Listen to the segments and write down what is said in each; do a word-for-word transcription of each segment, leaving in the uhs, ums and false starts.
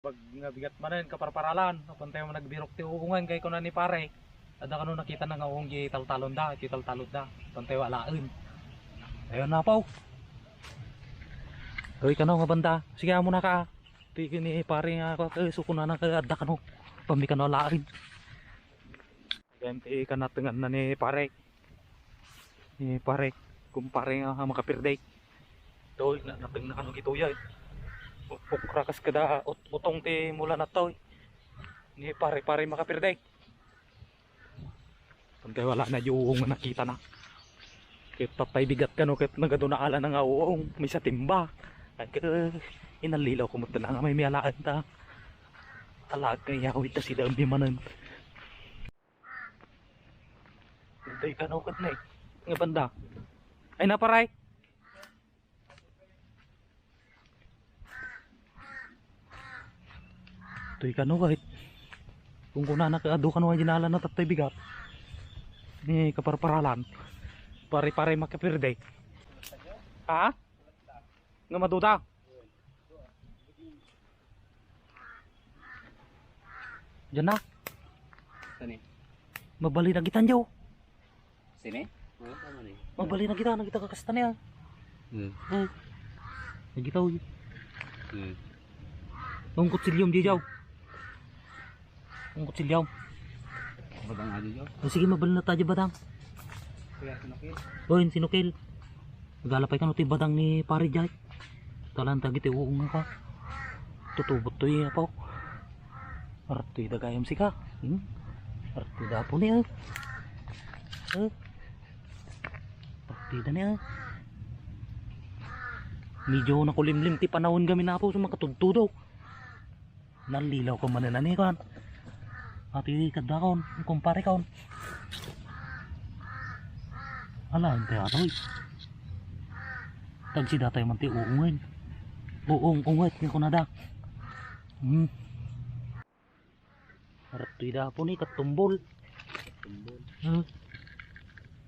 Bag nga bigat manen, kaparparalan, apan tayo man nagbirok ti uungan, kay kuna ni pare, adda kano nakita na nga uong di taltalon da, di taltalon da, apan tayo alaen. Ayun na po. Uy, kano nga banda, sige, amo na ka. Ti ni pare nga ako, eh, sukuna na ka, adda kano, pambi kano alaen. Ganti kanatengan na ni pare. Ni pare, kumpare nga makapirday. Toy, na, nateng na kano gitoy, ay. Upok rakas kada ut-, utong ti mula na toy. Ni pare, pare makapirday. Pagkay wala na di uong nga nakita na. Ket tatay bigat kano ket nagadu na ala na nga uong, may sa timba. Ay, ke, inalilaw ko mo nga may mialaan ta. Alag kay yawid ta sida umbi manen. Tay kano ket ne. Nga banda. Ay, naparay. Toy kano kahit kung kunana ka adu kano ay dinala na tatay bigat. Ni kaparparalan. Pare-pare makapirde. Ha? Nga maduda. Diyan na. Saan eh? Mabali na kita, Joe. Sini? Wala pa man eh. Mabali na kita, nagita ka kasta niya. Hmm. Hmm. Nagita, uy. Hmm. Ang kutsilyom, Joe. Ang kutsilyom. Badang aja, Joe. O, sige, mabali na tayo, badang. Kaya sinukil. Uy, sinukil. Magalapay kano ti badang ni Pare Jay. Talan tagiti uong nga ka. Tutubot to iya po. Artoy da gayam sika. Hmm? Artoy da po niya. Eh? Artoy da niya. Medyo nakulimlim ti panahon kami na po sa makatudtudo. Nalilaw ko manen ani kan. Ati kadakon, kumpare kon. Ala, ente atoy. Tagsi datay man ti uungen. Uong unget nga kunada. Hmm. Artoy da po ni katumbol. Tumbol. Hmm.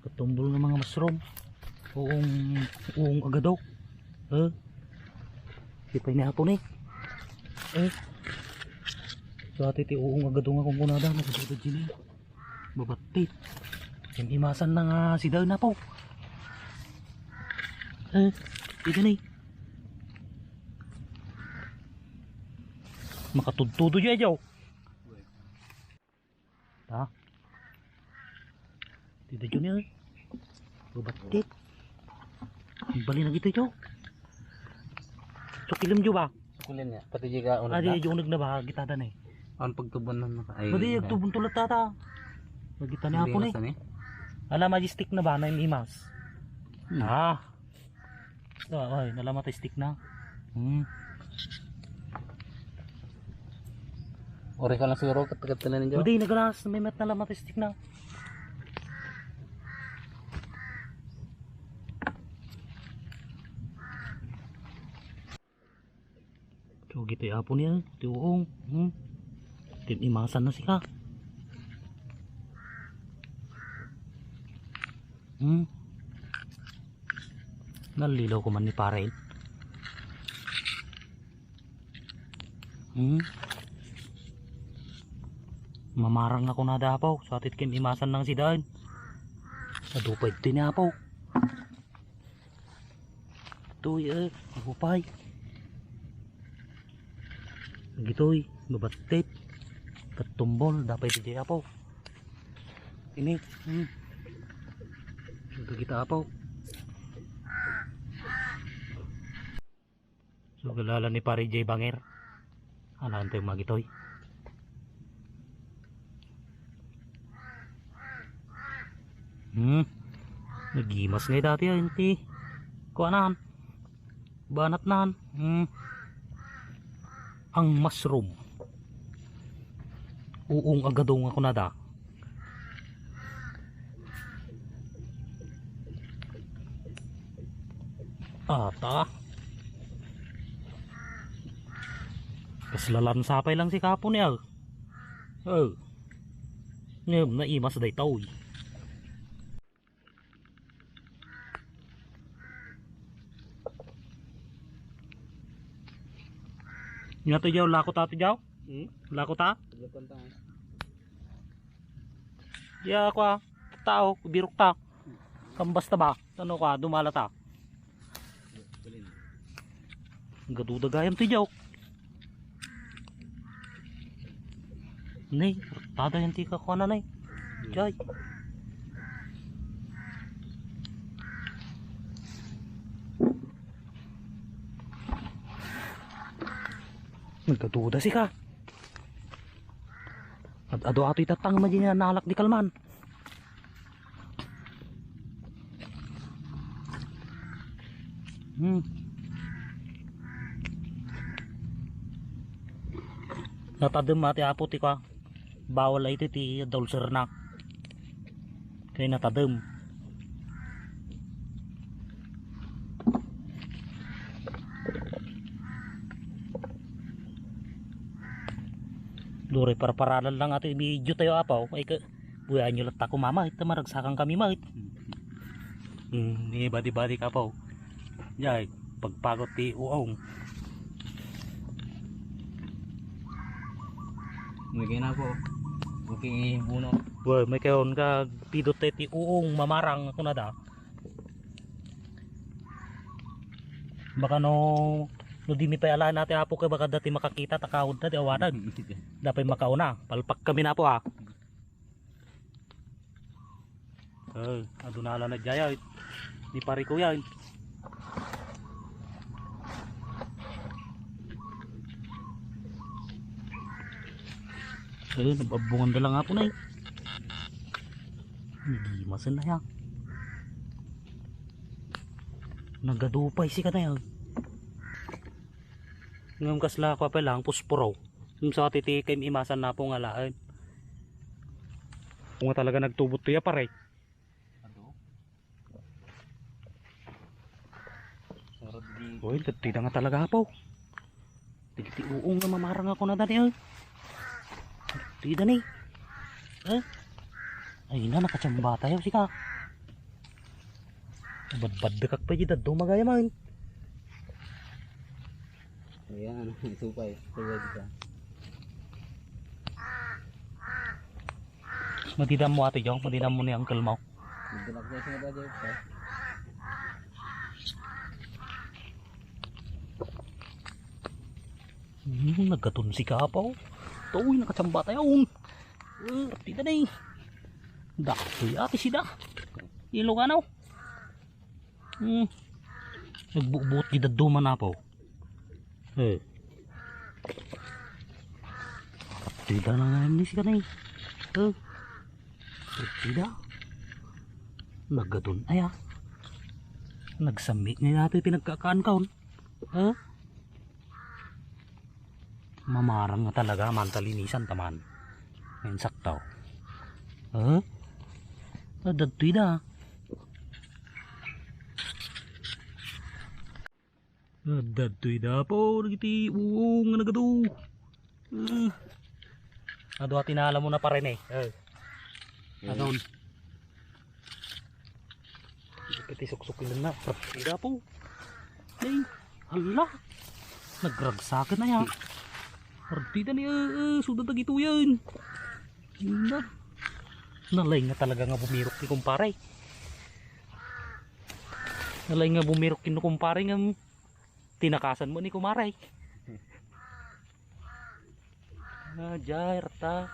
Katumbol nga mga mushroom. Uong, uong agadok. Eh. Sipay ni apo ni. Eh. So, ati ti uong agadok nga kung kunada, nakasugat sini. Babattit. Yan imasan na nga si Dawn na po. Eh, ito ni. Makatudtudo dyan, Joe. Ha? Tita Junior. Babattit. Bali na kita ito. Sukilim jo ba? Sukilim niya. Pati di ka unag Adi na? Di unag na ba? Gitada na eh. Ang pagtubuan na naka-, ay, Pati ay. Agtubon tulat tata. Nagita na Hindi ako ni. Masa ni? Ala, majestic na ba? Na yung imas. Hmm. Ah. Ah, ay, nalamat stick na. Hmm. Ori ka lang siguro, kat-, kat-, tanan ninyo. Hindi, nagalas, may mat nalamat stick na. So, gitoy apo niya, ti uong. Hmm. Tin-imasan na sika. Hmm. Nalilaw ko man ni pare. Hmm. Mamarang ako na dapaw. Sa atit kim imasan nang sidain. Sa dupay ti ni apaw. Tuy, eh, upay. Gitoy, mabattit. Katumbol, dapay ti jay apaw. Ini, hmm. Ito kita apaw. So, kilala ni Pare Jay Banger. Anak tayo magitoy. Hmm. Nagimas ngay dati, ah, inti. Kuanan. Banat nan. Hmm. Ang mushroom. Uong agadong ako na da. Ata. Kas lalansa pay lang si kapo niya. Oh. Ngayon, naimas day tao eh. Nga to, Jaw, lako ta to, Jaw? Hmm? Lako ta? Lako ta. Ya, kwa, tao, birok ta. Kambas ta ba? Ano kwa, dumala ta. Gaduda gayam ti Jaw. Nay, tada yan ti kakuana, nay. Jay. Nagkaduda si ka. Ad-adu ato itatang, madi na nalak di kalman. Hmm. Natadem ti Apo ti ka. Bawal ay ti, ti adda ulcer na. Kay natadem. Duri parparalan lang ato i-video tayo, Apo. Ay ka, buyaen nyo latta ko, Mama. Ita maragsakan kami, Ma. Hmm, ni badi-badi ka, Apo. Jay, pagpagot ti uong. May kaya na po. Okay, buno. Well, may kayon ka, pidot ti uong mamarang ako na da. Baka no, no di mi pay alaen ti Apo, kay baka dati makakita, takawod na, di awanan. Dapay makauna. Palpak kami na po, ah. Eh, aduna la na jaya, eh. Ni pare ko yan. Eh, nababungan na lang ako na, eh. Nagimasan na yan. Nagadupay si kanay, ah. Ngem kasla ko pa lang, puspuro. Ngem sa titi kay imasan na po nga laen. Kung nga talaga nagtubot to ya, pare. Ato? Sarap di. Oy, tida nga talaga po. Tigi ti uong nga mamarang ako na dani, oy. Tida ni. Eh? Ay na, nakachamba tayo, sika. Badbad dekak pa di daddo magaya man. Ayan, ito pa eh. Tuwag ka. Madidam mo, Ate Jong, madidam mo ni uncle mo. Madidam ko sa mga brother, eh. Hmm, nagkatun si Kapaw. Taoy, nakachamba tayo. Eh, tita na eh. Datoy, ate sida. Ilocano. Hmm. Nagbubuot di daduma na po. Eh. Tida na nga ni si kanay. Eh. Tida. Nagadun aya. Nagsami nga yata pinagkakaan kaon. Eh. Mamarang nga talaga man kalinisan taman. Ngayon sakto. Eh. Dadtoy da. Adda ditoy dapaw dagiti uong nga nagadu. Ah. Adu a tinala mo na pare ne. Eh. Adun. Iti suksok na. Dapaw. Ay, hala. Nagragsakan na ya. Partida ni, eh, eh, suda dagitoyen. Ina. Nalay nga talaga nga bumirok ni kumpare. Nalay nga bumirok ni kumpare nga tinakasan mo ni kumare. Ah, jay, rata.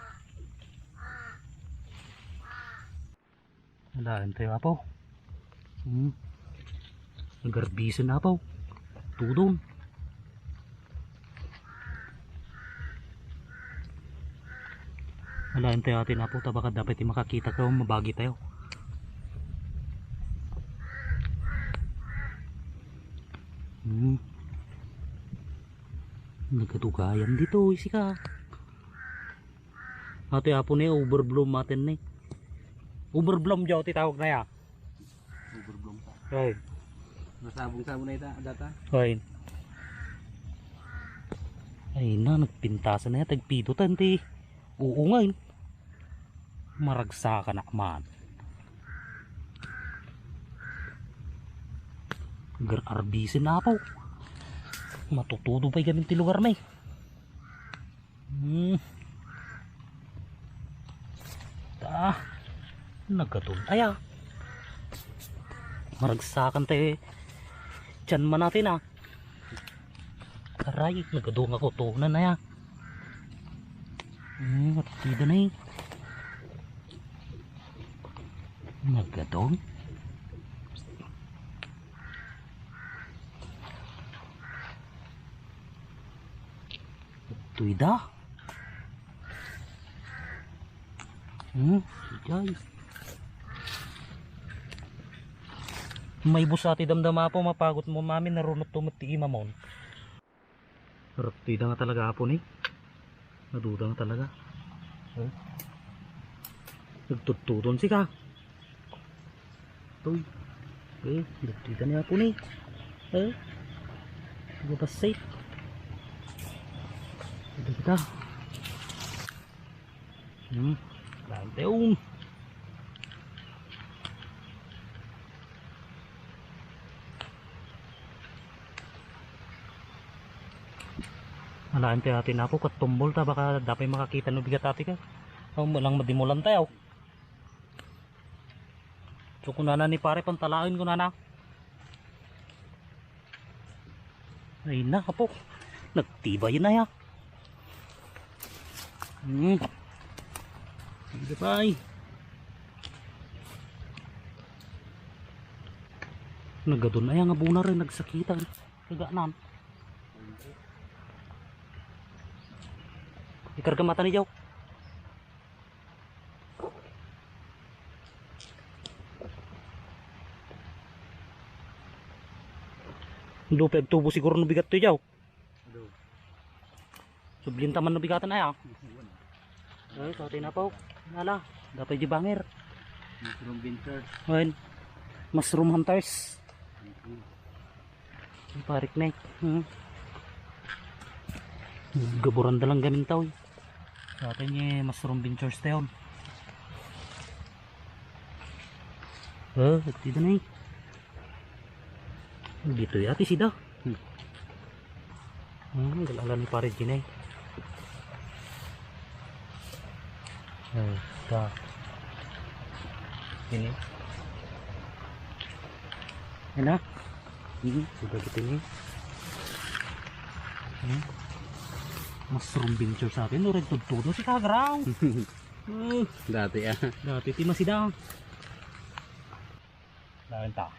Alaen tayo, apo. Hmm. Nagarbisen, apo. Tudon. Alaen tayo atin, apo. Tabaka dapat yung makakita ka, mabagi tayo. Hmm. Nagkatugayan dito, isi ka. Ate, apo ni overbloom atin ni. Overbloom daw ti tawag na ya. Overbloom ta. Ay. Masabong-sabong na ita, data. Ay. Ay na, nagpintasan na ya, tagpito tan ti. Oo nga, eh. Maragsakan na man. Gar-, arbisen na po. Matutudo pa'y gamin ti lugar na eh. Hmm. Ta. Nagadun. Aya. Maragsakan tayo. Diyan man natin, ah. Aray, nagadun ako. Tunan na ya. Hmm, matitida na eh. Nagadun. Itoy da. Hmm, guys. May busa ti damdama po, mapagot mo, mami, narunot tumot ti imamon. Harap ti da nga talaga, apo ni. Naduda nga talaga. Oh. Nagtudtudon sika. Uy. Eh, nagkita niya po ni. Eh. Diba ba safe? Ito kita. Hmm. Lanteon. Alaen ti atin, apo, ket tumbol ta, baka dapay makakita no bigat ati ka. Aw, lang madimulan tayo. So, kunana ni pare, pantalaen kunana. Ay na, apo. Nagtibay na ya. Hmm. Hindi pa ay. Nagadun ay nga bunar, nagsakitan. Kaganan. Ikarga mata ni Joe. Dupay agtubo siguro no bigat to, Joe. Sublinta man no bigatan aya. Ay, sa atin na po. Nala, dapay di banger. Mushroom hunters. Wen, mushroom hunters. Ang parik na eh. Hmm. Gaburan da lang gamin tao eh. Sa atin eh, mushroom hunters tayo. Oh, dito na eh. Dito yati sida. Hmm. Hmm, galala ni pare Jinay. Hmm, ta. Ini. Enak. Hmm, sudah gitu ini. Hmm. Mushroom venture sa atin, no, red tudtudo si Kagraw. Hmm. Dati, ah. Dati ti masida. Lain ta.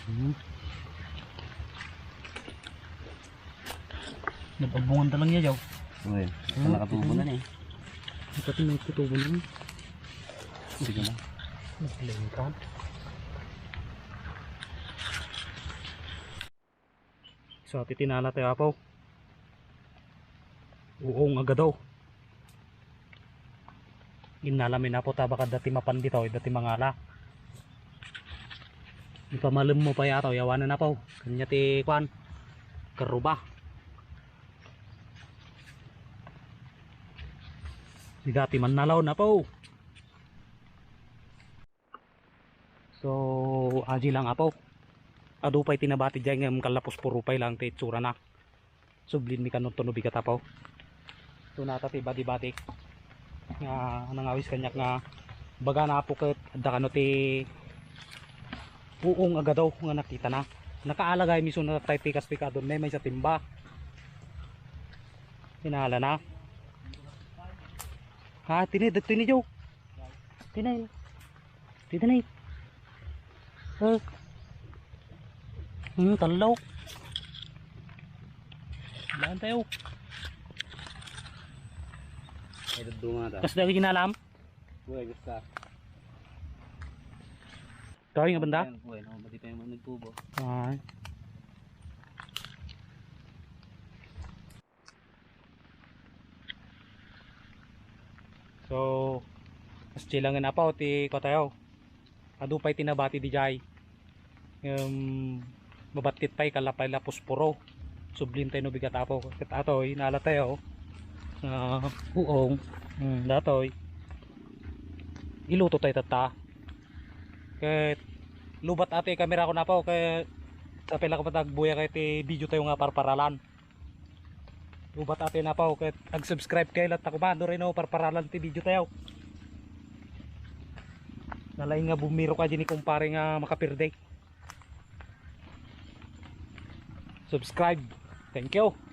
Hmm. Nababungan ta lang ya, Jaw. Uy, hmm, nakatubo na ni. Ito, may tutubo na ni. Sige na. Naglingkan. So, titinala tayo, apo. Uong agado. Innala mi na po, tabak dati mapan dito, dati mangala. Ipamalem mo pa yato, yawanan na po. Kanya ti kwan. Karuba. Di dati man nalaw na po. So, aji lang, apo. Adu pay ti nabati jay ngem kalla puspuro pay lang ti itsurana. Sublinmi kano to no bigat, apo. So, nata ti bati-bati nga nangawis kaniak nga baga na, apo, ket adda kano ti uong agado nga nakitana. Nakaalagaymi so natay pikas pikadon na may sa timba. Inala na. Ha, tini, dito ni Joe. Tinay. Dito na eh. Oh. Hmm, tallo. Lain tayo. Ay, daduma ta. Kas dagi ginalam? Uy, gusta. Tayo nga banda? Ayan, uy, no, pati pa yung nagtubo. Ay. So, mas chilangen, apo, ti katayo. Adu pay ti nabati dijay. Em, mabattit pay, kalla pay la puspuro. Sublintayo no bigat, apo. Ket atoy, nala tayo. Ah, uong. Hmm, datoy. Iluto tayo tatta. Ket lubat ati kamera ko napaw, ket sapay la ko pati agbuya kay ti video tayo nga parparalan. Lubat ati napaw, ket ag-subscribe kayo latta koma, no, reno parparalan ti video tayo. Nalaing nga bumiro ka dyan ni kumpare nga makapirde. Subscribe. Thank you.